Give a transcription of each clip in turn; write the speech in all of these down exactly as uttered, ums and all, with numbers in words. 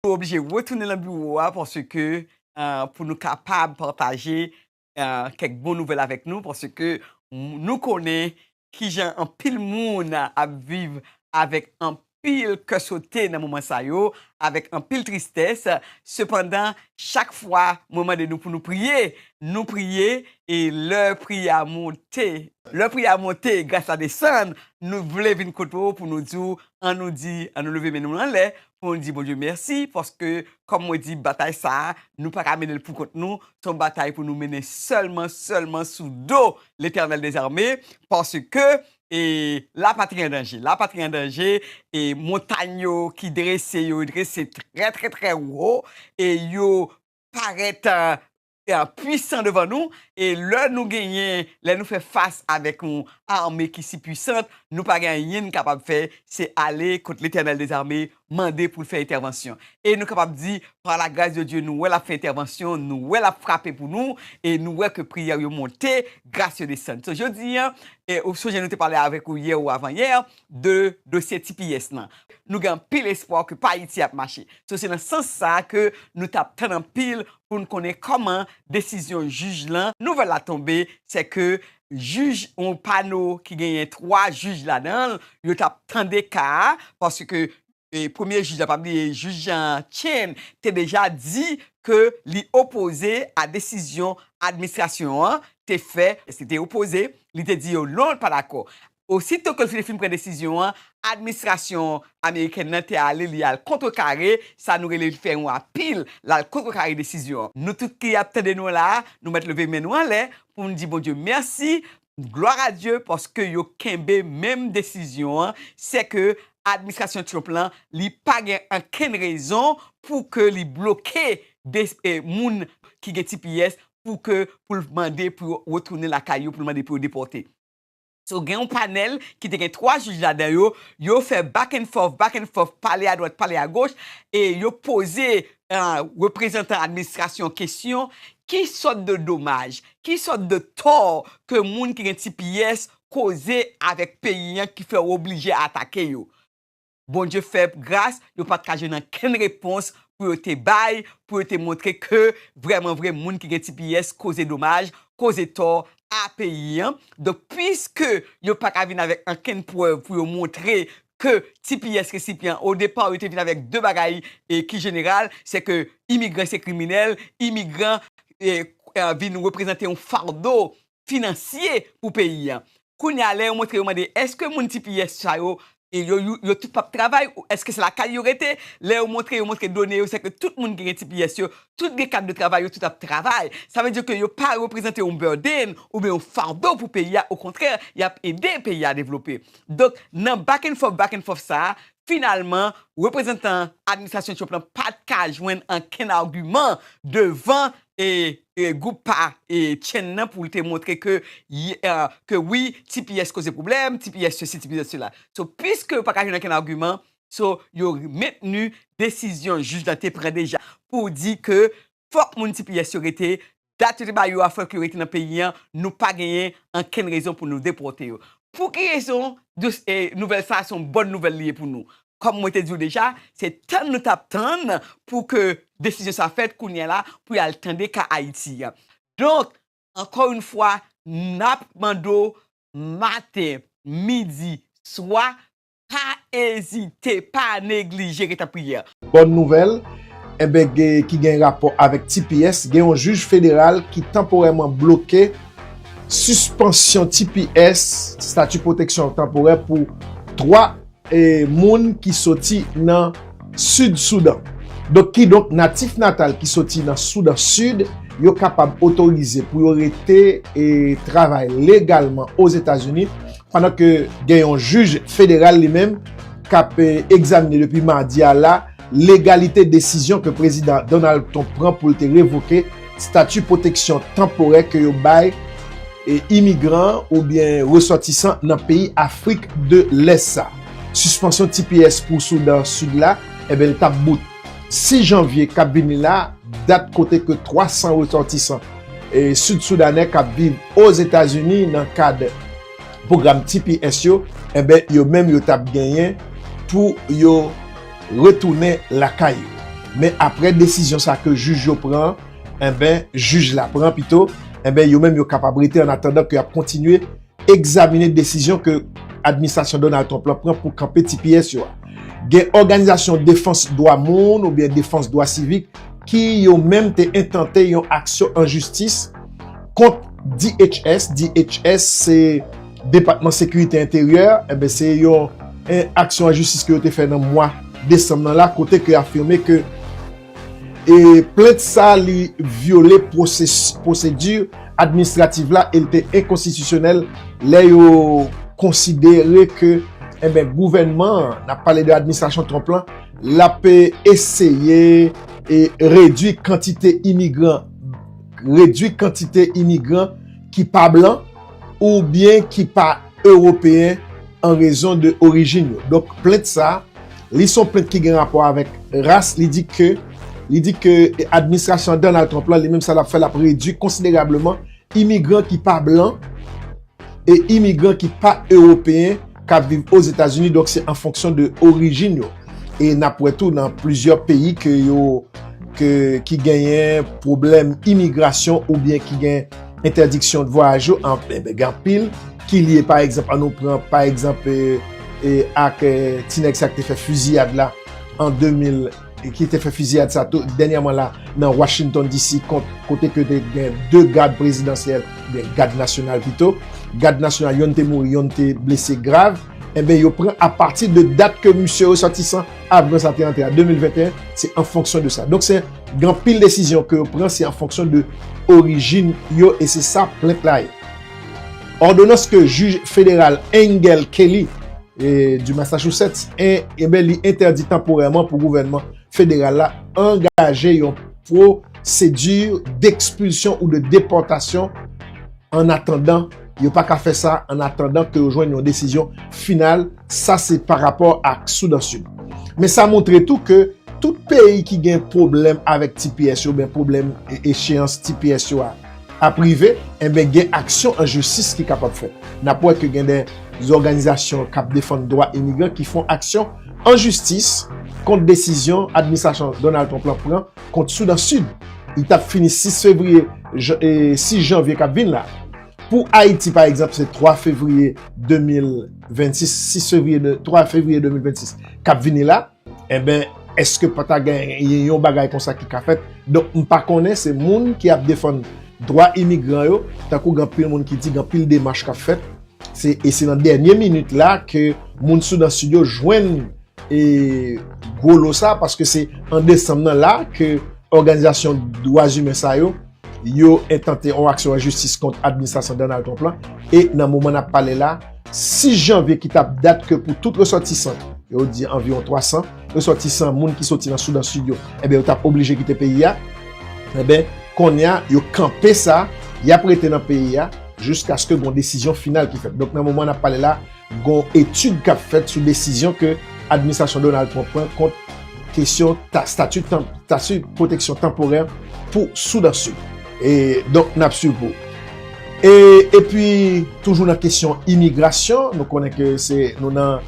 Ou oblije retounen nan biwo a paske, eh, pou nou kapab pataje, eh, kèk bon nouvèl avèk nou, paske nou konnen kijan anpil moun ap viv avèk anpil kè sote nan moman sa yo, avèk anpil tristès. Sepandan, chak fwa mwen mande nou pou nou priye, nou priye, e lè priyè a monte, lè priyè a monte, gras la desann, nou vle vin kote w pou nou di w, ann nou di, ann nou leve men nou anlè, pou nou di Bondye mèsi, paske, kòm mwen di, batay sa a, nou pa ka mennen l pou kont nou, se yon batay pou nou mennen sèlman, sèlman sou do Letènèl dèzame, paske, e, lapatri an danje, lapatri an danje, e montany yo ki drese, yo drese trè, trè, trè wo, e yo parèt, eh, eh, pwisan devan nou, e lè nou genyen, lè nou fè fas avèk yon ame ki si pwisant, nou pa gen anyen n kapab fè, se ale kot Letènèl dèzame, mande pou l fè entèvansyon. E nou kapab di, par la grâce de Dieu, nou wè l ap fè entèvansyon, nou wè l ap frape pou nou, e nou wè ke priyè yo monte, gras yo desann. So, jodi a, e, ou sonje nou te pale avèk ou yè ou avan yè, de dosye T P S lan. Nou gen anpil espwa ke pa Ayiti ap mache. So, se nan sans sa a ke nou t ap tann anpil pou n konnen kòman desizyon jij lan, nouvèl la tonbe, se ke jij, yon pano ki genyen twa jij ladan l, yo t ap tande ka a, paske, e, premye jij la, pa bliye, jij Chen te deja di ke li opoze a desizyon administrasyon an te fè, se te opoze, li te di yo non, l pa dakò. Osito ke l fin, fin pran desizyon an, administrasyon amerikèn nan te ale, li al kontrekare, sa nou rele l fè yon apil, l al kontrekare desizyon an. Nou tout ki ap tande nou la, nou mèt leve men nou anlè pou n di Bondye mèsi, glwa a Dye, paske yo kenbe menm desizyon an, se ke administrasyon Trump lan, li pa gen ankenn rezon pou ke li bloke de, e, moun ki gen T P S pou ke, pou l mande pou yo retounen lakay yo, pou l mande pou yo depòte. So, gen yon panèl ki te gen twa jij ladan yo, yo fè back and forth, back and forth, pale adwat, pale agoch, e yo poze, eh, reprezantan administrasyon kesyon, ki sòt de domaj, ki sòt de tò ke moun ki gen T P S koze avèk peyi an ki fè yo oblije atake yo? Bondye fè gras, yo pa t ka jwenn ankenn repons pou yo te bay, pou yo te montre ke vrèman vre moun ki gen T P S koze domaj, koze tò a peyi an. Donk, piske yo pa ka vin avèk ankenn prèv pou yo montre ke T P S resipyan, o depa, yo te vin avèk de bagay, e, ki jeneral, se ke imigran se kriminèl, imigran, e, e, vin reprezante yon fado finansye pou peyi an. Kounye a, lè yo montre, yo mande, èske moun T P S sa yo, e yo, yo, yo tout p ap travay, ou èske se lakay yo rete? Lè yo montre, yo montre done yo, se ke tout moun ki gen T P S yo, tout gen kat de travay, yo tout ap travay. Sa vle di ke yo pa reprezante yon burden oubyen yon fado pou peyi a, okontrè, y ap ede peyi a devlope. Donk, nan back and forth, back and forth sa a, finalman, reprezantan administrasyon Trump lan pa t ka jwenn ankenn agiman devan, e, e, gwoup pa, e, Chen nan pou l te montre ke, e, ke wi, T P S koze pwoblèm, T P S sesi, T P S sela. So, piske yo pa ka jwenn ankenn agiman, so, yo mentni desizyon jij lan te pran deja pou di ke fòk moun T P S yo rete, dat yo te ba yo a, fòk yo rete nan peyi an, nou pa genyen ankenn rezon pou nou depòte yo. Pou ki rezon de, e, nouvèl sa a se yon bòn nouvèl li ye pou nou? Kòm mwen te di w deja, se tann nou t ap tann pou ke desizyon sa fèt kounye a la pou y al tande ka Ayiti a. Donk, ankò yon fwa, n ap mande w maten, midi, swa, pa ezite, pa neglije ret an priyè. Bòn nouvèl, enben, gen, ki gen rapò avèk T P S, gen yon jij federal ki tanporèman bloke sispansyon T P S, stati pwoteksyon tanporè, pou twa, e, moun ki soti nan Sid Soudan. Donk, kidonk, natif natal ki soti nan Soudan Sid, yo kapab otorize pou yo rete e travay legalman Ozetazini, pandan ke gen yon jij federal li menm k ap, e, egzamine depi madi a la legalite desizyon ke Prezidan Donald Trump pran pou l te revoke stati pwoteksyon tanporè ke yo bay, e, imigran oubyen resòtisan nan peyi Afrik de Lès sa. Sispansyon T P S pou Soudan Sid la, enben, l t ap bout sis janvye k ap vini la, dat kote ke twa san resòtisan, e, sid soudanè k ap viv Ozetazini nan kad pwogram T P S yo, enben, yo menm yo t ap genyen pou yo retounen lakay yo. Men apre desizyon sa ke jij yo pran, enben, jij la pran pito, enben, yo menm yo kapab rete an atandan ke y ap kontinye egzamine desizyon ke administrasyon Donald Trump lan pran pou kanpe T P S yo a. Gen òganizasyon defans dwa moun oubyen defans dwa sivik ki yo menm te entante yon aksyon an jistis kont D H S. D H S se Depatman Sekirite Enteryè, enben se yon, en, aksyon an jistis ke yo te fè nan mwa desanm nan la, kote ke afime ke e plent sa li vyole pwoses- pwosedi administrativ la e l te enkonstitisyonèl lè yo konsidere ke, enben, gouvènman an, n ap pale de administrasyon Trump lan, l ap eseye e redui kantite imigran, redui kantite imigran ki pa blan oubyen ki pa ewopeyen an rezon de orijin yo. Donk, plent sa, li se yon plent ki gen rapò avèk ras, li di ke, li di ke administrasyon Donald Trump lan, li menm sa l ap fè, l ap redui konsiderableman imigran ki pa blan e imigran ki pa ewopeyen k ap viv Ozetazini, donk se an fonksyon de orijin yo. E n ap wè tou nan plizyè peyi ke yo, ke, ki genyen pwoblèm imigrasyon oubyen ki gen entèdiksyon de vwayaj yo, an, enben, gen anpil ki lye, pa egzanp, an nou pran, pa egzanp, e, e, ak, e, ti nèg sa ki te fè fiziyad la an de mil, e, ki te fè fiziyad sa tou, dènyèman la, nan Washington D C, kont, kote ke te gen de gad prezidansyèl, oubyen gad nasyonal pito. Gad nasyonal, yonn te mouri, yonn te blese grav. Enben, yo pran apati de dat ke misye resòtisan afgan sa te antre a de mil venteyen, se an fonksyon de sa. Donk, se gen anpil desizyon ke yo pran, se an fonksyon de orijin yo, e se sa plent la ye. Òdonans ke jij federal Angel Kelly, e, du Massachusetts, en, enben, li entèdi tanporèman pou gouvènman federal la angaje yon pwosedi dekspilsyon ou de depòtasyon an atandan, yo pa ka fè sa an atandan ke yo jwenn yon desizyon final. Sa se pa rapò ak Soudan Sid. Men sa montre tou ke tout peyi ki gen pwoblèm avèk T P S yo, oubyen pwoblèm e- echeyans T P S yo a, ap rive, enben, gen aksyon an jistis ki kapab fèt. N ap wè ke gen de òganizasyon k ap defann dwa imigran ki fè aksyon an jistis kont desizyon administrasyon Donald Trump lan pran kont Soudan Sid. Li t ap fini sis fevriye, jan- e, sis janvye k ap vin la. Pou Ayiti, pa egzanp, se twa fevriye de mil vennsis, sis fevriye de, twa fevriye de mil vennsis k ap vini la. Enben, èske pa ta gen yon bagay konsa ki ka fèt? Donk, m pa konnen, se moun ki ap defann dwa imigran yo, tankou gen anpil moun ki di gen anpil demach k ap fèt. Se, e se nan dènye minit la ke moun Soudan Sid yo jwenn e gwo lo sa, paske se an desanm nan la ke òganizasyon dwa imen sa yo, yo entante yon aksyon an jistis kont administrasyon Donald Trump lan. E nan moman n ap pale la, sis janvye ki t ap dat ke pou tout resòtisan, yo di anviwon twa san resòtisan, moun ki soti nan Soudan Sid yo, enben, yo t ap oblije kite peyi a. Enben, kounye a, yo kanpe sa, y ap rete nan peyi a jiskaske gon desizyon final ki fèt. Donk, nan moman n ap pale la, gon etid k ap fèt sou desizyon ke administrasyon Donald Trump pran kont kesyon ta- stati tanp- stati pwoteksyon tanporè pou Soudan Sid. E donk, n ap swiv pou. E, epi, toujou nan kesyon imigrasyon, nou konnen ke se nou nan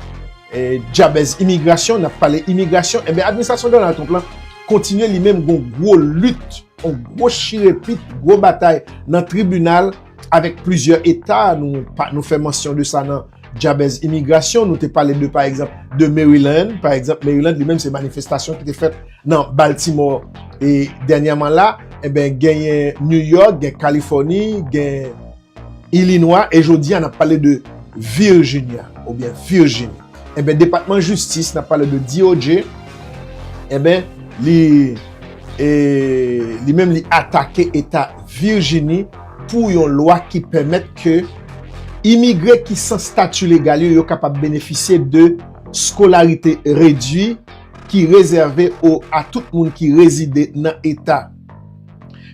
e, djabèz imigrasyon, n ap pale imigrasyon, enben, administrasyon Donald Trump lan kontinye li menm gon gwo lit, yon gwo chirepit, gwo batay nan tribinal avèk plizyè eta. Nou pa- nou fè mansyon de sa nan djabèz imigrasyon. Nou te pale de, pa egzanp, de Maryland. Pa egzanp, Maryland, li menm, se manifestasyon ki te fèt nan Baltimore e dènyèman la. Enben, genyen New York, gen Kalifòni, gen Ilinwa, e jodi a n ap pale de Virginia, oubyen Virjini. Enben, Depatman Jistis, n ap pale de D O J, enben, li, e, li menm li atake Eta Virjini pou yon lwa ki pèmèt ke imigre ki san stati legal yo, yo kapab benefisye de skolarite redwi ki rezève o- a tout moun ki rezide nan Eta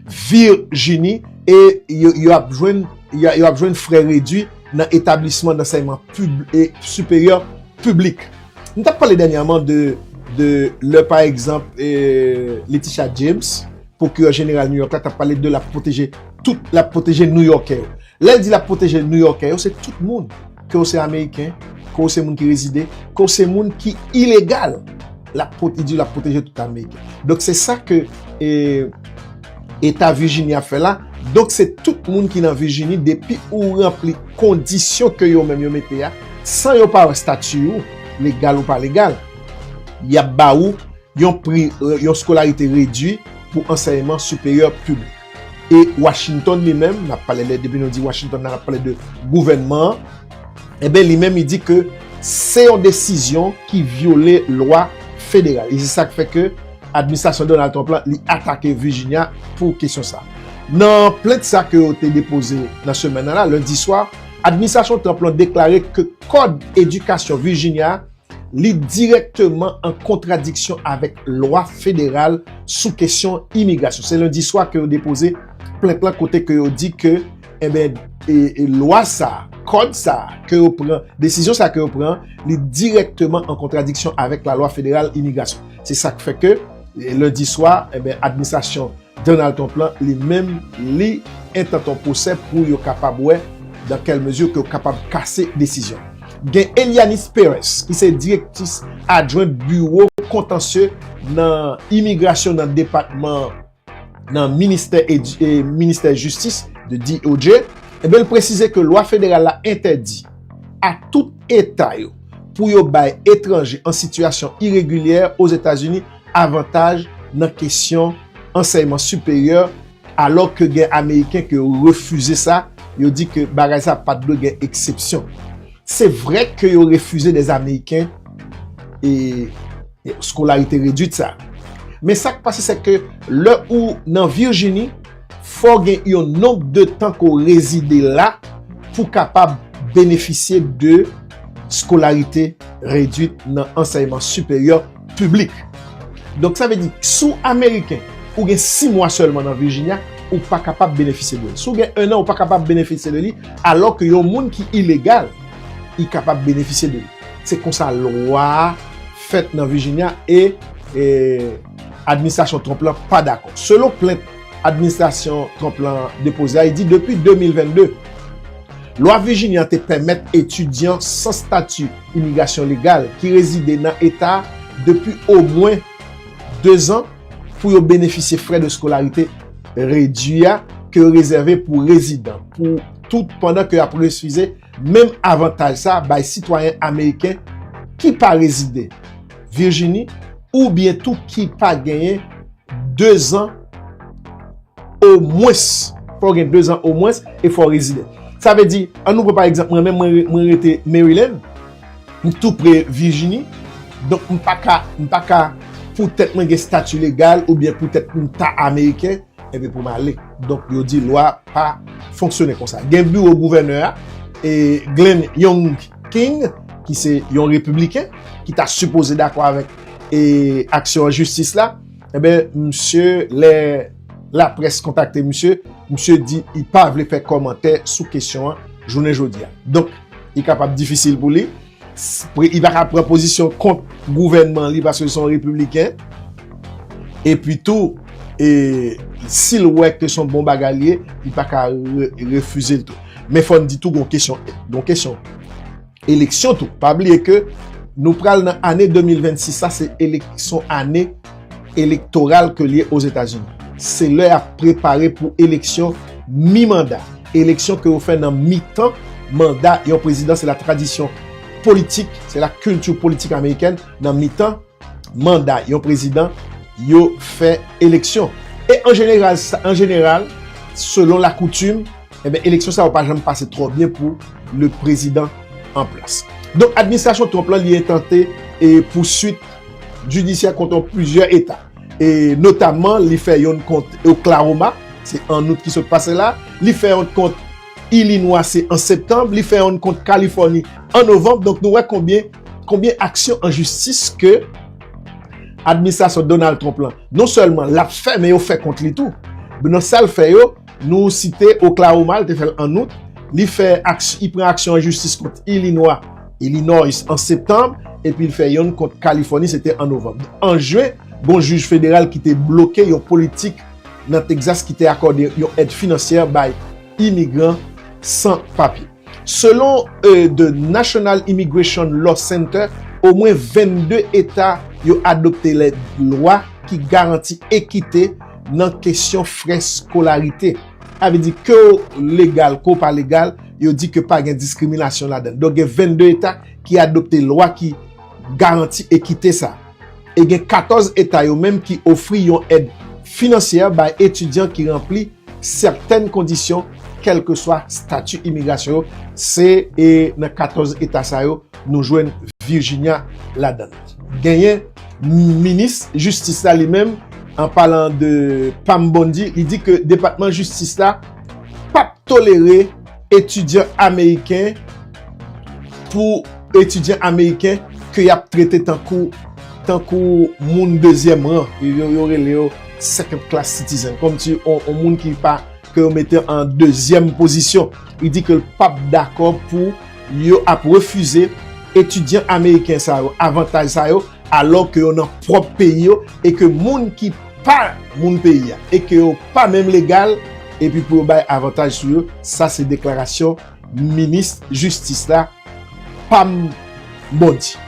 Virjini, e yo, yo ap jwenn, yo, yo ap jwenn frè redwi nan etablisman dansèyman pib- e siperyè piblik. Nou t ap pale dènyèman de, de lè, pa egzanp, e, Letitia James, pwokirè jeneral New York la, t ap pale de l ap pwoteje tout, l ap pwoteje Nouyòkè yo. Lè l di l ap pwoteje Nouyòkè yo, se tout moun, ke w se Ameriken, ke w se moun ki rezide, ke w se moun ki ilegal. l ap pwote-, li di l ap pwoteje tout Ameriken. Donk, se sa ke e, Eta Vijini ap fè la. Donk, se tout moun ki nan Vijini, depi ou ranpli kondisyon ke yo menm yo mete a, san yo pa wè estati ou, legal ou pa legal, y ap ba ou yon pri, yon skolarite redwi pou ansèyman siperyè piblik. E Washington li menm, n ap pale de, depi nou di Washington, n ap pale de gouvènman an, enben, li menm, li di ke se yon desizyon ki vyole lwa federal. E se sa k fè ke administrasyon Donald Trump la, li atake Virginia pou kesyon sa. Nan plent sa ke yo te depoze nan semèn nan la, lendi swa, administrasyon Trump lan deklare ke kòd edikasyon Virginia li dirèkteman an kontradiksyon avèk lwa federal sou kesyon imigrasyon. Se lendi swa ke yo depoze plent lan kote ke yo di ke, enben, e, e lwa sa, kòd sa ke yo pran, desizyon sa ke yo pran, li dirèkteman an kontradiksyon avèk lalwa federal imigrasyon. Se sa k fè ke, e, lendi swa, enben, administrasyon Donald Trump lan, li menm, li entann yon pwosè pou yo kapab wè dans quelle mesure ke yo kapab kase desizyon. Gen Elianis Perez, ki se direktris adjwent biwo kontansye nan imigrasyon nan depatman, nan ministè edi-, e, ministè jistis, de D O J, enben, l presize ke lwa federal la entèdi a tout eta yo pou yo bay etranje an sitiyasyon iregilyè Ozetazini avantaj nan kesyon ansèyman siperyè, alò ke gen Ameriken ke yo refize sa, yo di ke bagay sa pa t dwe gen eksepsyon. Se vre ke yo refize dè Ameriken e, e skolarite redwit sa. Men sa k pase, se ke lè ou nan Virjini, fò w gen yon nonb de tan ke w rezide la pou w kapab benefisye de skolarite redwit nan ansèyman siperyè piblik. Donk, sa vle di, si w Ameriken, ou gen sis mwa sèlman nan Virginia, ou pa kapab benefisye de li. Si w gen en an, ou pa kapab benefisye de li, alò ke yon moun ki ilegal, li kapab benefisye de li. Se konsa lwa a fèt nan Virginia e, e administrasyon Trump lan pa dakò. Selon plent administrasyon Trump lan depoze a, li di depi de mil vennde, lwa Virginia te pèmèt etidyan san stati imigrasyon legal ki rezide nan eta a depi omwen de zan pou yo benefisye frè de skolarite redwi a ke yo rezève pou rezidan, pou tout pandan ke y ap refize menm avantaj sa bay sitwayen ameriken ki pa rezide Virjini oubyen tou ki pa genyen de zan omwens. Fò w gen de zan omwens e fò w rezidan. Sa vle di, ann nou pran pa egzanp, mwen menm, mwen, mwen rete Maryland, m tou pre Virjini, donk m pa ka, m pa ka, poutèt mwen gen stati legal oubyen poutèt m ta ameriken, enben pou m ale. Donk, yo di lwa pa fonksyone konsa. Gen biwo gouvènè a, e Glenn Youngkin, ki se yon repibliken, ki ta sipoze dakò avèk, e, aksyon an jistis la, enben, misye, lè laprès kontakte misye, misye di li pa vle fè kòmantè sou kesyon an jounen jodi a. Donk, li kapab difisil pou li. S-, pre-, li pa ka pran pozisyon kont gouvènman li paske li se yon repibliken. Epi tou, e, si l wè ke se yon bon bagay li ye, li pa ka re-, refize l tou. Men fò n di tou, gon kesyon, gon kesyon eleksyon tou. Pa bliye ke nou pral nan ane de mil vennsis, sa se eleksyon, ane elektoral ke l ye Ozetazini. Se lè y ap prepare pou eleksyon mi manda. Eleksyon ke yo fè nan mitan manda yon prezidan, se la tradisyon politik, se la kilti politik amerikèn, nan mitan manda yon prezidan, yo fè eleksyon. E an jeneral, sa, an jeneral, selon lakoutim, enben, eleksyon sa yo pa janm pase twò byen pou le prezidan an plas. Donk, administrasyon Trump lan, li entante e pouswit jidisyè kont plizyè eta. E notamman, li fè yonn kont Oklahoma, se an out ki sot pase la. Li fè yonn kont Illinois, se an septanm. Li fè yonn kont Kalifòni an novanm. Donk, nou wè konbyen, konbyen aksyon an jistis ke administrasyon Donald Trump lan, non sèlman l ap fè, men yo fè kont li tou. Nan sa l fè yo, nou site Oklahoma, l te fè l an out. Li fè aks-, li pran aksyon an jistis kont Illinois, Illinois an septanm, epi l fè yonn kont Kalifòni, se te an novanm. An jen, gon jij federal ki te bloke yon politik nan Texas ki te akòde yon èd finansyè bay imigran san papye. Selon, e, The National Immigration Law Center, omwen vennde eta yo adopte lè lwa ki garanti ekite nan kesyon frè skolarite. Sa vle di ke w legal, ke w pa legal, yo di ke pa gen diskriminasyon ladan. Donk, gen vennde eta ki adopte lwa ki garanti ekite sa. E gen katòz eta yo menm ki ofri yon èd finansyè bay etidyan ki ranpli sètèn kondisyon, kèlkeswa stati imigrasyon yo. Se e nan katòz eta sa yo nou jwenn Virginia ladan. Genyen minis jistis la li menm, an palan de Pam Bondi, li di ke depatman jistis la p ap tolere etidyan ameriken, pou etidyan ameriken ke y ap trete tankou tankou moun dezyèm ran. Yo, yo rele yo second class citizen. Kòmsi on, on moun ki pa, ke yo mete an dezyèm pozisyon. Li di ke l p ap dakò pou yo ap refize etidyan ameriken sa yo avantaj sa yo, alò ke yo nan pwòp peyi yo, e ke moun ki pa moun peyi a, e ke yo pa menm legal, epi pou yo bay avantaj sou yo. Sa se deklarasyon minis jistis la, Pam Bondi.